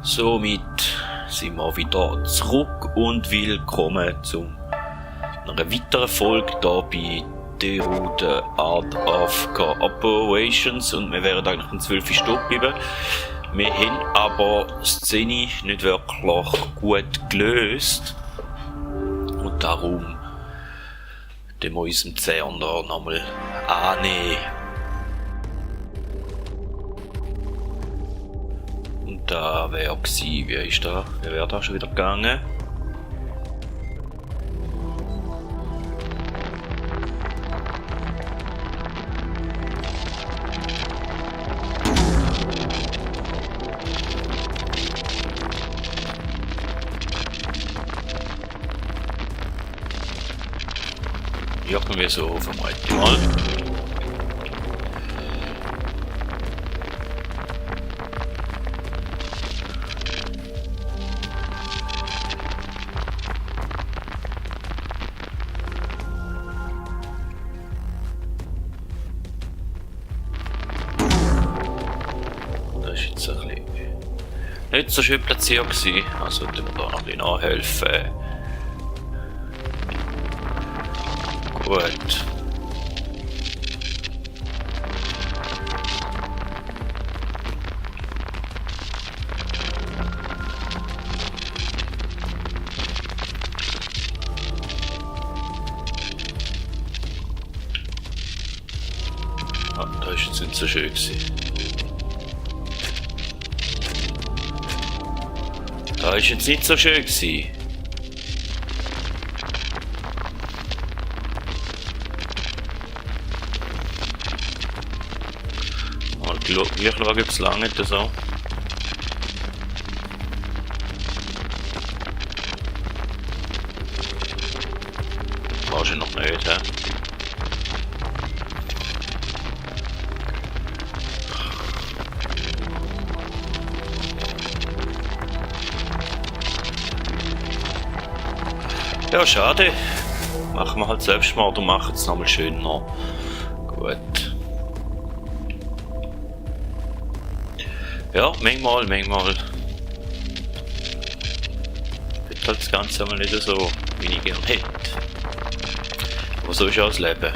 Somit sind wir wieder zurück und willkommen zu einer weiteren Folge hier bei Deru, The Art of Cooperations, und wir wären eigentlich in 12 Stunden geblieben. Wir haben aber die Szene nicht wirklich gut gelöst und darum den wir unserem Zehner nochmal annehmen. Und da wäre gewesen, wie wäre da schon wieder gegangen? Irgendwie so vermeide ich mal. Das ist jetzt ein bisschen nicht so schön platziert gewesen, also sollten wir da noch ein bisschen nachhelfen. Gut. Ah, da ist jetzt nicht so schön gewesen. Da ist jetzt nicht so schön gewesen. Ich schaue, ob es lange nicht so. Wahrscheinlich noch nicht, hä? Ja, schade. Machen wir halt Selbstmord und machen es nochmal schöner. Gut. Ja, manchmal. Wird halt das Ganze einmal nicht so, wie ich gerne hätte. Aber so ist ja das Leben.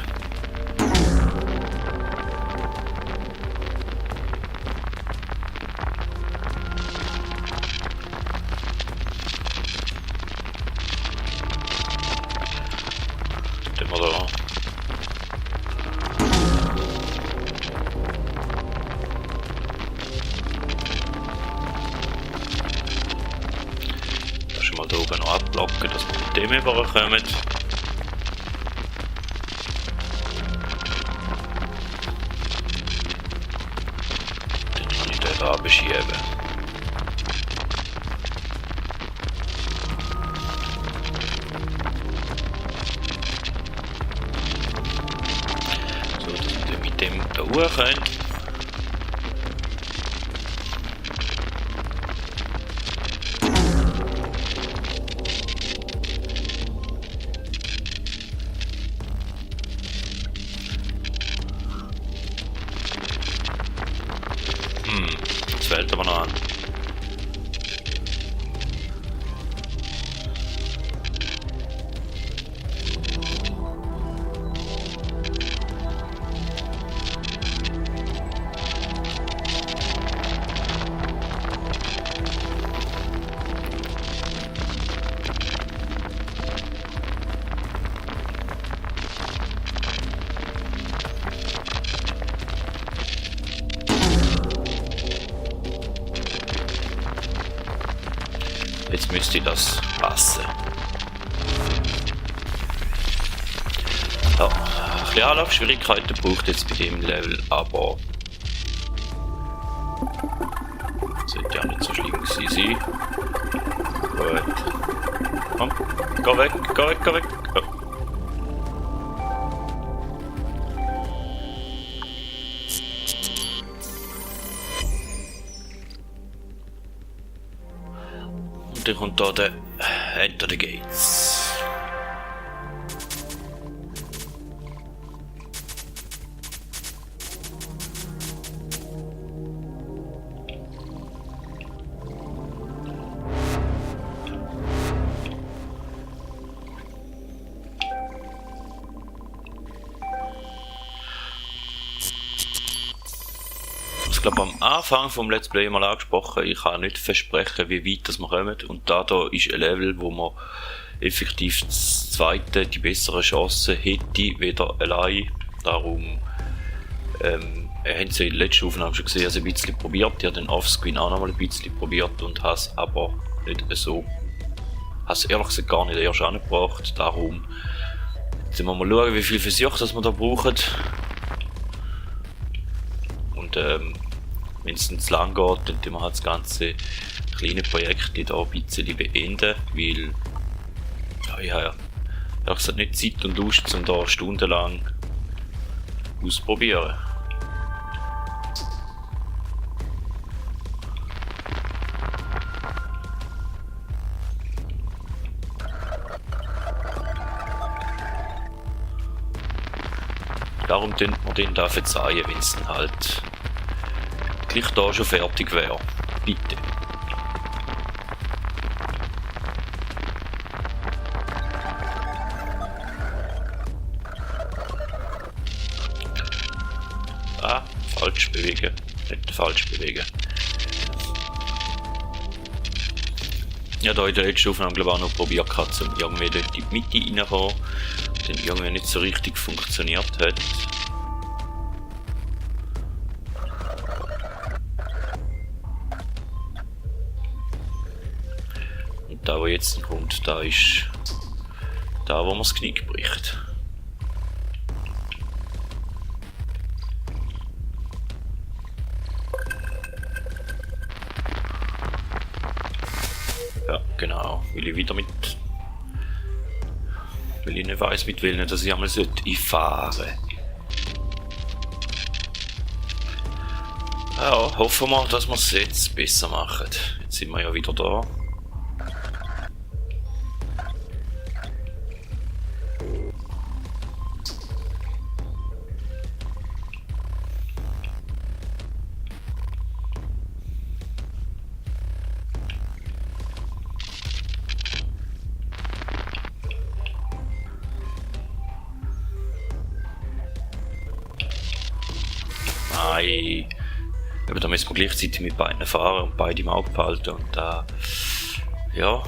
Dann wir da. Mal da oben noch abblocken, dass wir mit dem überkommen. Dann kann ich den da beschieben. So, dass wir mit dem da hoch können. Fällt aber noch an. Jetzt müsste das passen. Ja, ein bisschen Anlaufschwierigkeiten braucht jetzt bei dem Level, aber sollte ja nicht so schlimm gewesen sein. Gut. Komm, geh weg. Ja. Und dann kommt da der Enter the Gates. es glaube am Anfang vom Let's Play mal angesprochen, ich kann nicht versprechen, wie weit das wir kommen. Und da ist ein Level, wo man effektiv das zweite, die bessere Chance hätte, wieder allein. Darum, haben sie in der letzten Aufnahme schon gesehen, also ein bisschen probiert. Ich habe den Offscreen auch noch mal ein bisschen probiert und habe es aber nicht so, habe es ehrlich gesagt gar nicht erst angebracht. Darum, jetzt müssen wir mal schauen, wie viel Versuche das wir da brauchen. Und wenn es dann zu lang geht, dann tun wir halt das ganze kleine Projekt hier ein bisschen beenden, weil ja, ich habe ehrlich gesagt nicht Zeit und Lust, um da stundenlang auszuprobieren. Darum könnte man den da verzeihen, wenn es dann halt gleich da schon fertig wäre. Bitte. Ah, falsch bewegen. Nicht falsch bewegen. Ja, da in der letzten Aufnahme glaube ich auch noch probiert gehabt, um irgendwie dort in die Mitte reinzukommen. Dann irgendwie nicht so richtig funktioniert hat. Und da, wo jetzt kommt, da ist da, wo man das Knick bricht. Ja, genau, weil ich wieder weil ich nicht weiss, mit welchen dass ich einmal einfahren sollte. Ja, hoffen wir, dass wir es jetzt besser machen. Jetzt sind wir ja wieder da. Nein. Aber da müssen wir gleichzeitig mit beiden fahren und beide im Auge behalten. Und da, ja,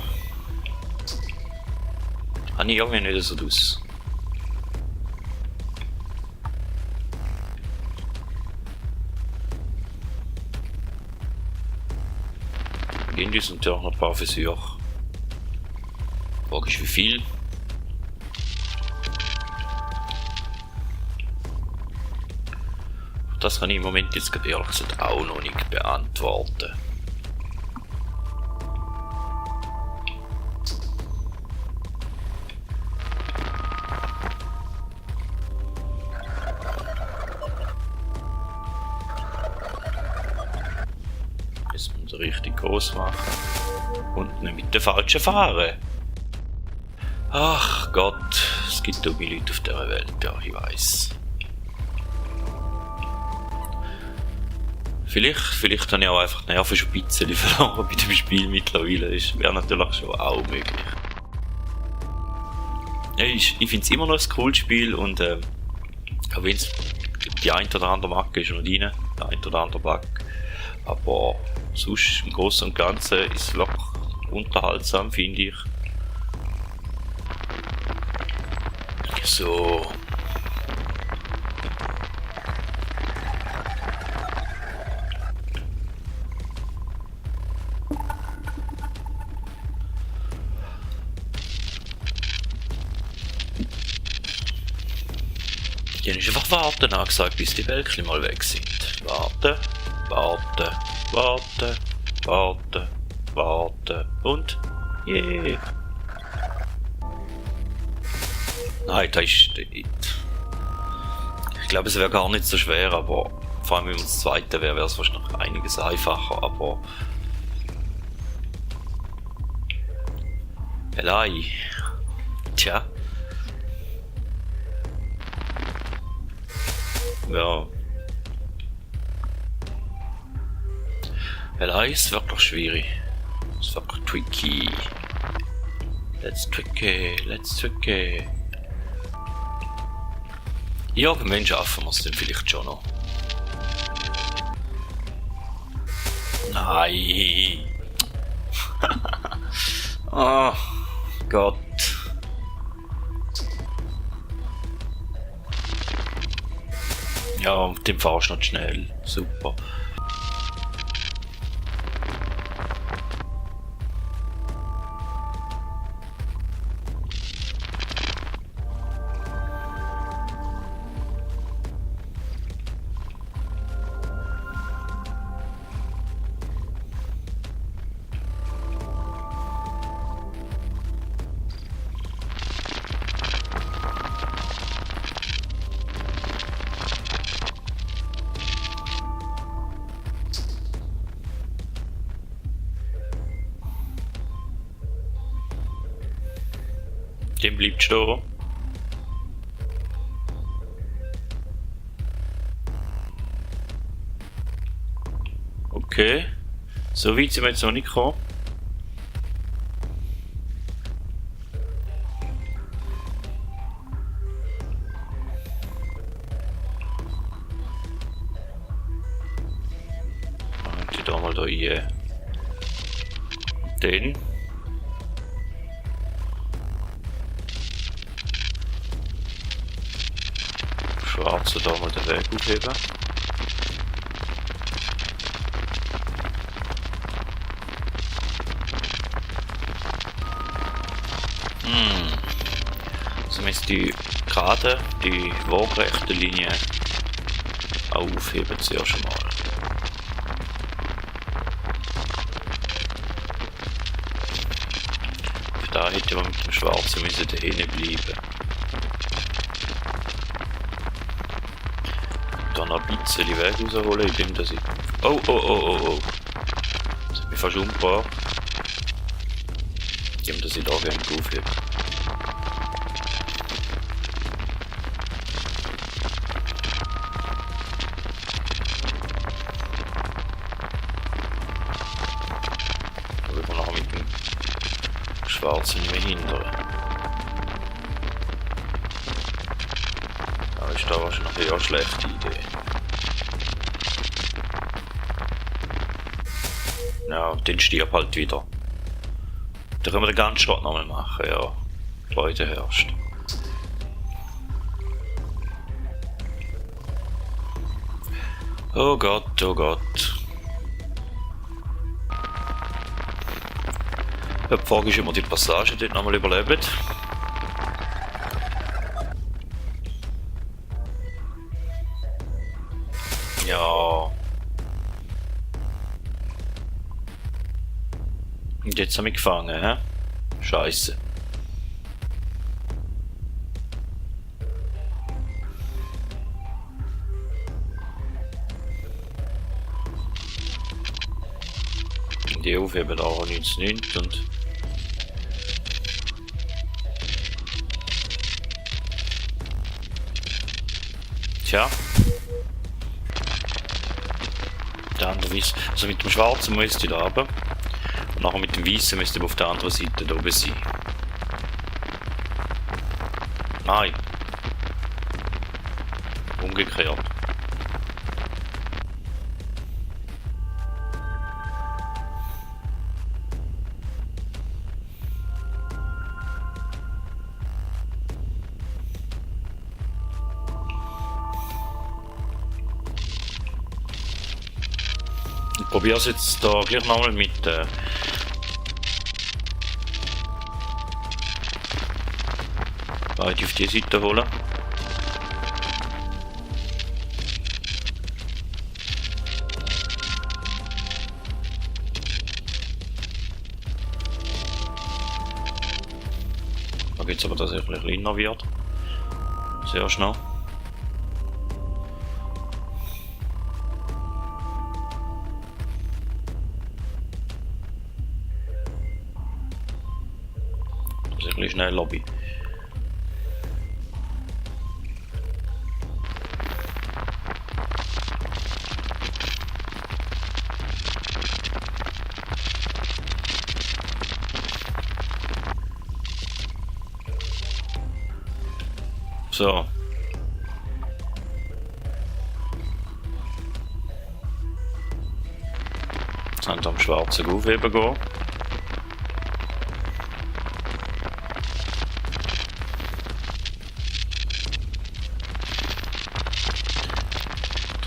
habe ich irgendwie nicht so draus. Irgendwie sind natürlich auch noch ein paar Versuche. Die Frage ist, wie viel? Das kann ich im Moment jetzt ehrlich gesagt auch noch nicht beantworten. Jetzt müssen wir richtig groß machen. Und nicht mit der falschen fahren. Ach Gott, es gibt dumme Leute auf dieser Welt, ja, ich weiss. Vielleicht habe ich auch einfach die Nerven schon ein bisschen verloren bei dem Spiel mittlerweile. Das wäre natürlich schon auch möglich. Ja, ich finde es immer noch ein cooles Spiel und auch wenn es die ein oder andere Macke ist noch rein, der ein oder andere Bug. Aber sonst im Großen und Ganzen ist es wirklich unterhaltsam, finde ich. So. Die haben einfach warten angesagt, bis die Wälkchen mal weg sind. Warten, warten, warten, warten, warten und yeah. Nein, das ist nicht. Ich glaube, es wäre gar nicht so schwer, aber vor allem wenn man das zweite wäre, wäre es wahrscheinlich einiges einfacher, aber Elai. Tja. Ja. Elai ist wirklich schwierig. Ist wirklich tricky. Let's tricky. Ja, beim Menschen schaffen wir es dann vielleicht schon noch. Nein. Oh Gott. Ja, dem fahrst du noch schnell. Super. Dem bleibt stehen. Okay. So weit sind wir jetzt noch nicht gekommen. Und da mal da rein. Den. Schwarze da mal den Weg aufheben. Also müssen die gerade, die waagerechte Linie auch aufheben zuerst einmal. Für da hätte man mit dem Schwarzen müssen da hinten bleiben. Dann noch ein bisschen Weg rausholen, indem dass ich... Oh. Das hat mich fast umgebracht. Indem dass ich da gerne aufhebe. Da will man nachher mit dem Schwarzen nicht mehr hindern. Aber ist da wahrscheinlich eher eine schlechte Idee. Ja, den stirbt halt wieder. Da können wir den ganzen Shot nochmal machen, ja. Freude herrscht. Oh Gott, oh Gott. Die Frage ist, ob wir die Passage dort nochmal überleben. Ja. Und jetzt haben wir gefangen, hä? Scheiße. Die aufheben da auch nichts nimmt und... Tja. Der andere Weiss, also mit dem Schwarzen müsste ich da runter. Und nachher mit dem Weißen müsste ich auf der anderen Seite da oben sein. Nein. Umgekehrt. Ich probiere es jetzt da gleich nochmal mit beide auf die Seite holen. Da geht es aber, dass er ein bisschen kleiner wird. Sehr schnell. Das ist ein bisschen schnell Lobby. So. Jetzt haben wir am schwarzen Aufheben gehen.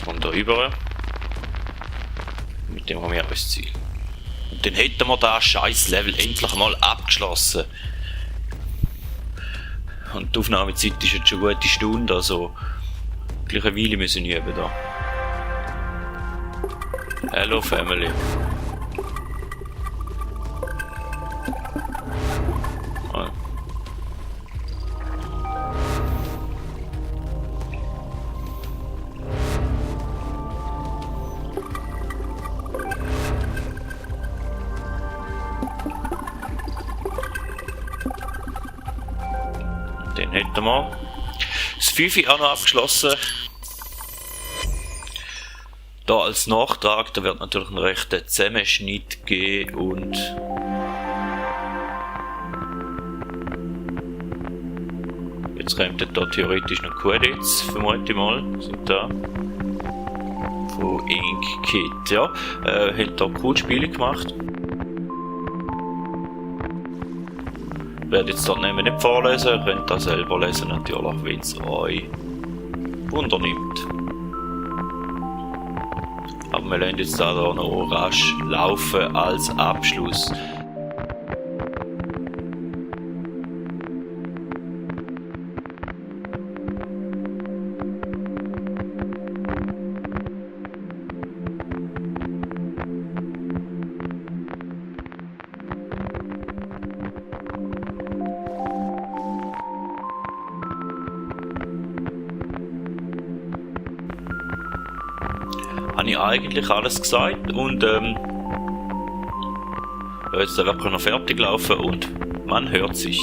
Von da rüber. Mit dem haben wir das Ziel. Und dann hätten wir das scheiß Level endlich mal abgeschlossen. Und die Aufnahmezeit ist jetzt schon eine gute Stunde, also gleich eine Weile müssen wir üben da. Hello Family. Ah. Den hätten wir. Das 5 auch noch abgeschlossen. Da als Nachtrag, da wird natürlich einen rechten Zusammenschnitt geben und jetzt kommt da theoretisch noch Credits, vermute ich mal, sind da von Ink-Kit, ja, hat da cool Spiele gemacht. Ich werde jetzt dort nicht vorlesen, ihr könnt das selber lesen natürlich, wenn es euch wundernimmt. Aber wir lassen jetzt da noch rasch laufen als Abschluss. Habe ich eigentlich alles gesagt und jetzt wird noch fertig laufen und man hört sich.